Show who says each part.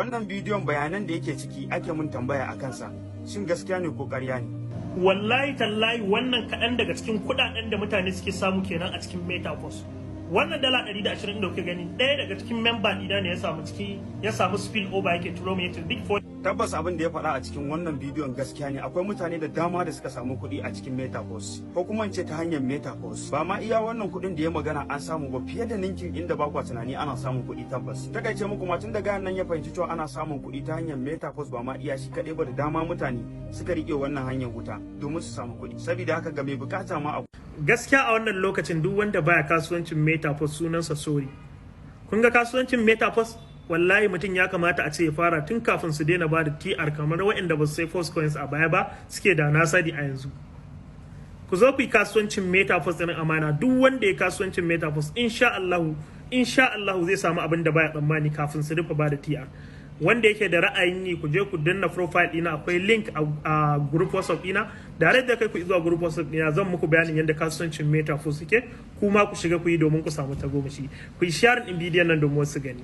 Speaker 1: Wannan bidiyon, bayanan da yake ciki ake mun tambaya a kansa. Shin gaskiya ne ko ƙarya ne?
Speaker 2: Wallahi tallahi, wannan kaɗan daga cikin kuɗaɗen da mutane suke samu kenan a cikin Metaforce. Wannan $120 da kuke gani, ɗaya daga cikin member ɗina ne ya samu ciki, ya samu spill over, yake turo mai, yace big four.
Speaker 1: Tabbas, abin da ya faɗa a cikin wannan bidiyon gaskiya ne. Akwai mutane da dama da suka samu kuɗi a cikin Metaforce, ko kuma in ce ta hanyar Metaforce. Ba ma iya wannan kuɗin da ya magana an samu ba, fiye da ninkin inda ba kwa tunani ana samun kuɗi. Tabbas, takaice muku ma, tun daga nan ya fahimci cewa ana samun kuɗi ta hanyar Metaforce, ba ma iya shi kaɗai ba, da dama mutane suka riƙe wannan hanyar wuta domin su samu kuɗi. Saboda haka, ga mai bukata ma a
Speaker 2: Gaskiya, a wannan lokacin duk wanda baya kasuwancin Metaforce, sunansa sorry. Kun ga kasuwancin Metaforce, wallahi mutum ya kamata a ce ya fara tun kafin su daina ba da TR, kamar waɗanda ba su sai Force Coins a baya ba suke da na sani a yanzu. Ku zo ku yi kasuwancin Metaforce ɗin amana. Duk wanda ya kasuwancin Metaforce, insha Allahu, insha Allahu, zai samu abin da baya tsammani kafin su rufe ba da TR. Wanda yake da ra'ayin yi, ku je ku danna profile ɗina, akwai link a group WhatsApp ɗina. Da da kai ku zuwa group WhatsApp ɗina, zan muku bayanin yadda kasuwancin Metaforce suke, kuma ku shiga ku yi domin ku samu tagomashi. Ku yi share ɗin bidiyon nan domin wasu gani.